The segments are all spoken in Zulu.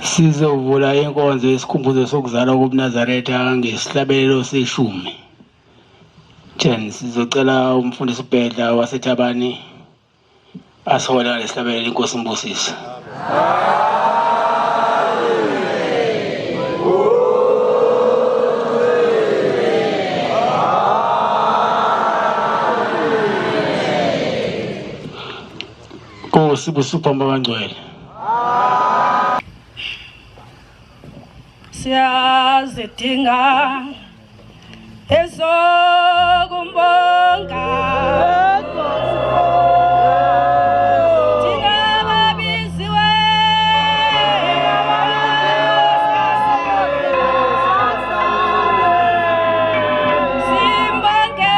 Sizovula inkonzo yesikhumbuzo sokuzalwa kobuNazaretha ngesihlabelelo seshumi. 10 sizocela umfundisi uBhedla waseThabani asihole ngalesihlabelelo inkosi imbusise. Nkosi busupha abangcwele. Siyazidinga ezokumbonga thina babiziwe simbonge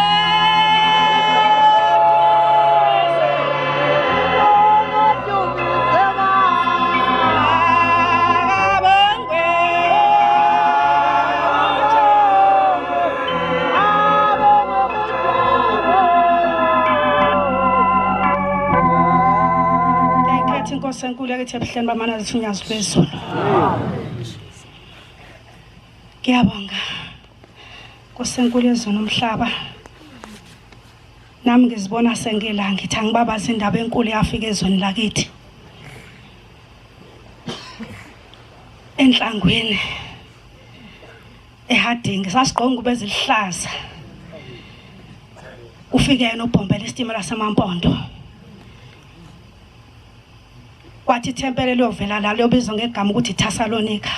Ngiyayikhetha inkosi enkulu yakithi ebuhleni bamanazi unyazi lwezulu. Ngiyabonga. Nkosi enkulu yezulu nomhlaba. Nami ngizibona sengila ngithi angibabaze indaba enkulu yafika ezweni lakithi. Enhlangwini eHarding sasigqoka ingubo eziluhlaza. Ufike yena ubhombela isitimela samaMpondo. Kwathi ithempeli liyovela la liyobizwa ngegama ukuthi Thessalonica.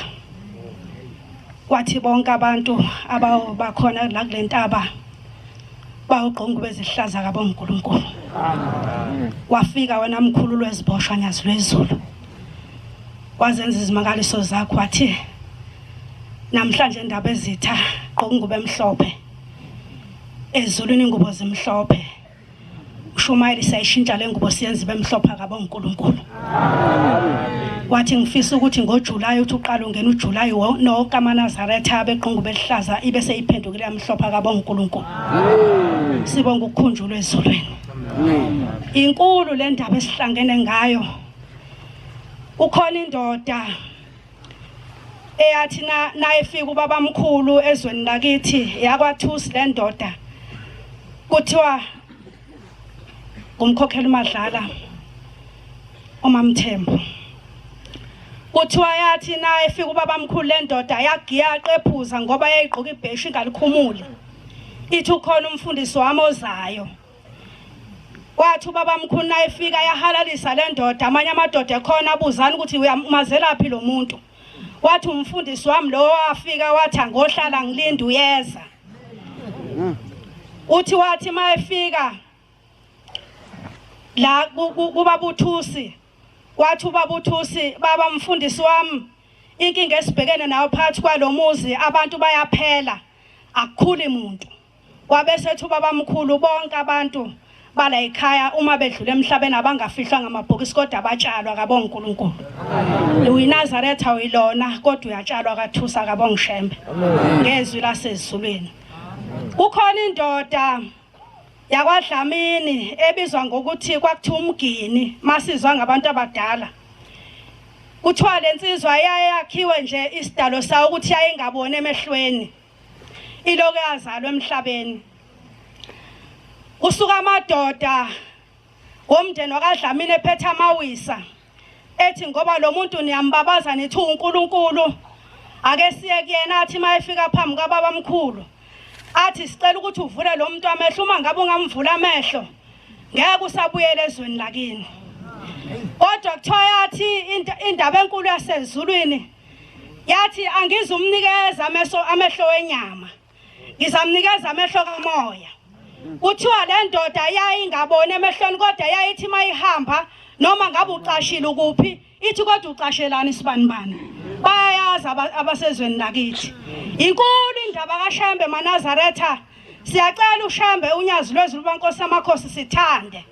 Kwathi bonke abantu abakhona la kule ntaba bawugqoka ingubo ezihlaza kabo uNkulunkulu. Wafika wena mkhulu lweziboshwa nyazi lwezulu. Wazenza izimangaliso zakho wathi namhlanje indaba ezitha gqoka ingubo emhlophe. Ezulwini ingubo zimhlophe. Ushumayela isayishintsha le ngubo siyenza ibe mhlophe akabo uNkulunkulu. Wathi ngifisa ukuthi ngoJuly uthi uqala ungena uJuly nonke amaNazaretha abequngu belihlaza ibe seyiphendukile yamhlophe akabo uNkulunkulu. Sibonga ukukhunjulwa ezulwini. Inkulu le ndaba esihlangene ngayo. Ukhona indoda eyathi na nayefika ubabamkhulu ezweni lakithi yakwathusi le ndoda kuthiwa ngumkhokhela uMadlala uMamthembu kuthiwa yathi na efika ubabamkhulu le ndoda yagiya qephuza ngoba yayigqoka ibheshu ingalikhumuli ithi ukhona umfundisi wami ozayo Kwathi ubabamkhulu nayefika yahalalisa le ndoda amanye amadoda ekhona abuzana ukuthi uyamazelaphi lo muntu. Wathi umfundisi wami lo wafika wathi angohlala ngilinde uyeza. Uthi wathi mayefika la kubaba uThusi wathi ubaba uThusi baba mfundisi wami inkinga esibhekene nayo phakathi kwalomuzi abantu bayaphela akukhuli muntu. Wabe sethi ubabamkhulu bonke abantu bala ekhaya uma bedlula emhlabeni abangafihlwa ngamabhokisi kodwa abatshalwa kabonga uNkulunkulu. UyiNazaretha uyilona kodwa uyatshalwa kathusa kabonga Shembe ngezwi lasezulwini. Kukhona indoda yakwaDlamini ebizwa ngokuthi kwakuthiwa umgini masizwa ngabantu abadala. Kuthiwa lensizwa yayakhiwe nje isidalo sawo ukuthi yayingaboni emehlweni. Ilokhu yazalwa emhlabeni. Kusuka amadoda womndeni wakaDlamini ephethe amawisa ethi ngoba lo muntu niyambabaza nithi uNkulunkulu ake siye kuyena athi uma efika phambi kwababamkhulu athi sicela ukuthi uvule lo muntu amehlo uma ngabe ungamvula amehlo ngeke usabuyela ezweni lakini kodwa kuthiwa yathi indaba enkulu yasezulwini yathi angizumnikeza amehlo amehlo wenyama ngizamnikeza amehlo kamoya kuthiwa le ndoda yayingaboni emehlweni kodwa yayithi mayihamba noma ngabe ucashile ukuphi ithi kodwa ucashelani isibanibani bayayazi abasezweni lakithi inkulu indaba kaShembe maNazaretha siyacela uShembe unyazi lwezulu bankosi amakhosi sithande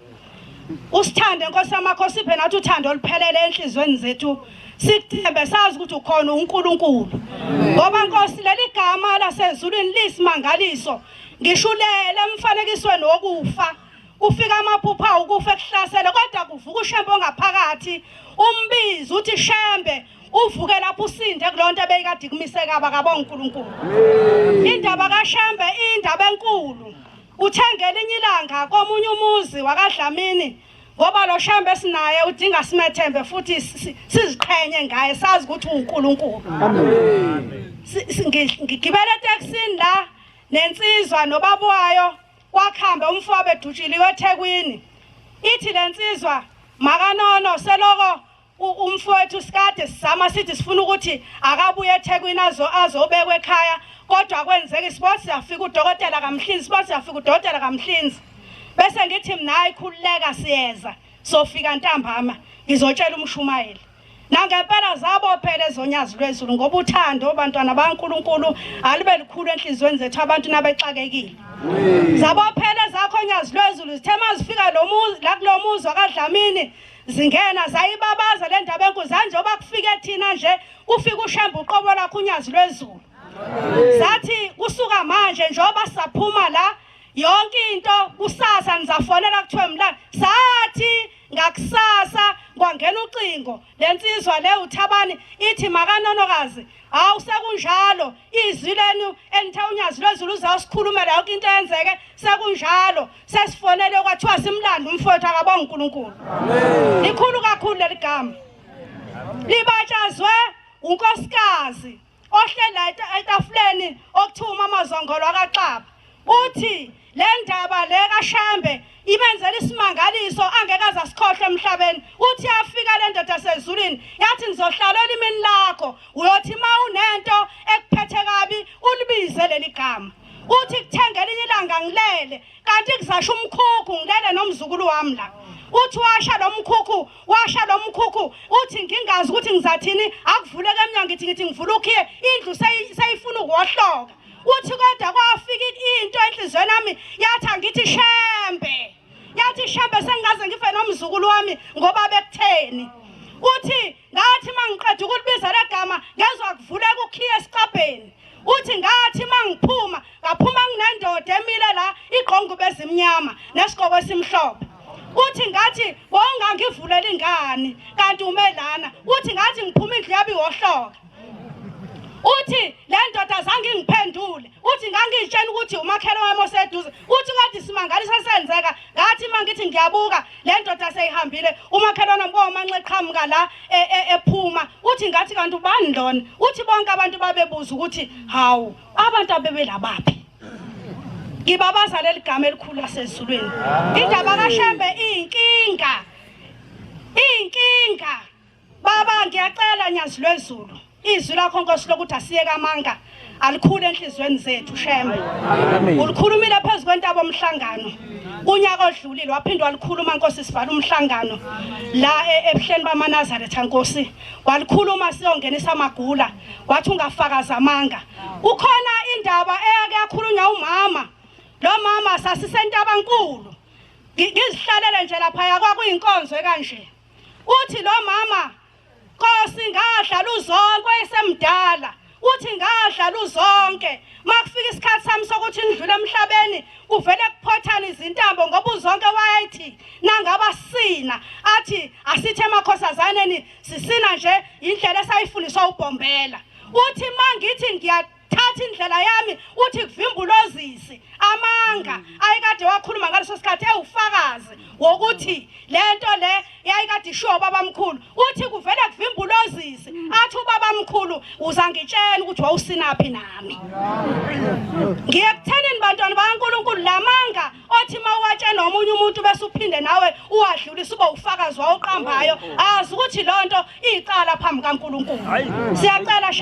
usithande nkosi yamakhosi iphe nathi uthando oluphelele enhlizweni zethu sikuthembe sazi ukuthi ukhona uNkulunkulu ngoba nkosi leli gama lasezulwini lisimangaliso ngisho ulele emfanekisweni wokufa kufika amaphupha ukufa ekuhlasele kodwa kuvuka uShembe ongaphakathi umbiza uthi Shembe. Uvuke lapho usinde kulonto ebeyikade ikumise kaba kabonga uNkulunkulu. Indaba kaShembe indaba enkulu. Uthe ngelinye ilanga komunye umuzi wakaDlamini ngoba lo Shembe esinaye udinga simethembe futhi siziqhenye ngaye sazi ukuthi uNkulunkulu. Amen. Ngigibele etekisini la nensizwa nobaba wayo kwakuhambe umfowabo edutshiliwe eThekwini. Ithi lensizwa makanono seloko umfowethu sikade sizama sithi sifuna ukuthi akabuye eThekwini azo azobekwa ekhaya kodwa kwenzeka isibona siyafika udokotela kamhlinzi sibona siyafika udokotela kamhlinzi bese ngithi mina hayi khululeka siyeza sofika ntambama ngizotshela umshumayeli nangempela zabophela ezonyazi lwezulu ngoba uthando bantwana baNkulunkulu alube lukhulu enhliziyweni zethu abantu nabexakekile zabophela zakho nyazi lwezulu zithe mazifika lo muzi la kulomuzi wakaDlamini Zingena zayibabaza le ndaba enkulu zanjengoba kufike thina nje kufika uShembe uqobo lakho unyazi lwezulu. Sathi kusuka manje njengoba saphuma la yonke into kusasa nizafonela kuthiwe mlando. Sathi ngakusasa kwangena ucingo lensizwa le uthabani ithi makanonokazi Hawu sekunjalo izwi lenu enithe unyazi lwezulu uzawusikhulumela yonke into eyenzeke sekunjalo sesifonele kwathiwa simlande umfowethu akabonga uNkulunkulu. Likhulu kakhulu leli gama. Libatshazwe unkosikazi ohleli la etafuleni okuthiwa uMama Zongolo akaXaba. Uthi le ndaba le kaShembe ibenzela isimangaliso angeke aze asikhohlwe emhlabeni. Uthi yafika le ndoda sezulwini yathi ngizohlala olimini lakho uyothi uma unento ekuphethe kabi ulibize leli gama. Uthi kuthe ngelinye ilanga ngilele kanti kuzasha umkhukhu ngilele nomzukulu wami la. Uthi washa lo mkhukhu washa lo mkhukhu uthi ngingazi ukuthi ngizathini akuvuleke emnyango ngithi ngithi ngivula ukhiye indlu seyifuna ukuwohloka. Uthi kodwa kwafika into enhliziyweni yami yathi angithi Shembe. Yathi Shembe sengingaze ngife nomzukulu wami ngoba bekutheni. Uthi ngathi mangiqeda ukulibiza legama ngezwa kuvuleka ukhiye esicabheni. Uthi ngathi mangiphuma ngaphuma nginendoda emile la igqoka ingubo ezimnyama nesigqoko esimhlophe. Uthi ngathi wawungangivulela ingane kanti ume lana. Uthi ngathi ngiphuma indlu yabi wohloka. Uthi le ndoda zange ingiphendule. Uthi ngangiyitshela ukuthi umakhelwane wami oseduze. Uthi kodwa isimangaliso senzeka ngathi uma ngithi ngiyabuka le ndoda seyihambile umakhelwane wami komanxe eqhamuka la ephuma. Uthi ngathi kanti ubani lona? Uthi bonke abantu babebuza ukuthi hawu abantu abebelabaphi. Ngibabaza leli gama elikhulu lasezulwini. Indaba kaShembe iyinkinga. Iyinkinga. Baba ngiyacela nyazi lwezulu izwi lakho Nkosi lokuthi asiyeke amanga alikhule enhlizweni zethu Shembe. Ulikhulumile phezu kwentaba omhlangano kunyaka odlulile waphinde walikhuluma Nkosi sibhala umhlangano la ebuhleni bamaNazaretha Nkosi walikhuluma siyongenisa amagula wathi ungafakaza amanga. Kukhona indaba eyake yakhulunywa umama lo mama sasisentabankulu ngizihlalele nje lapha kwakuyinkonzo ekanje. Uthi lo mama Nkosi ngadla luzonke wayesemdala uthi ngadla luzonke makufika isikhathi sami sokuthi ngidlule emhlabeni kuvele kuphothana izintambo ngoba uzonke wayethi nangaba sina athi asithe emakhosazaneni sisina nje indlela esayifundiswa uBhombela uthi mangithi ngiya thatha indlela yami uthi kuvimba ulozisi amanga ayekade wakhuluma ngaleso sikhathi ewufakazi wokuthi lento le yayikade ishiwo babamkhulu uthi kuvele kuvimba ulozisi athi ubabamkhulu uzangitshela ukuthi wawusinaphi nami ngiye kuthenini bantwana bakaNkulunkulu lamanga othi mawuwatshena omunye umuntu bese uphinde nawe uwadlulisa ube ufakazi wawuqambayo azi ukuthi lonto icala phambi kaNkulunkulu siyacela.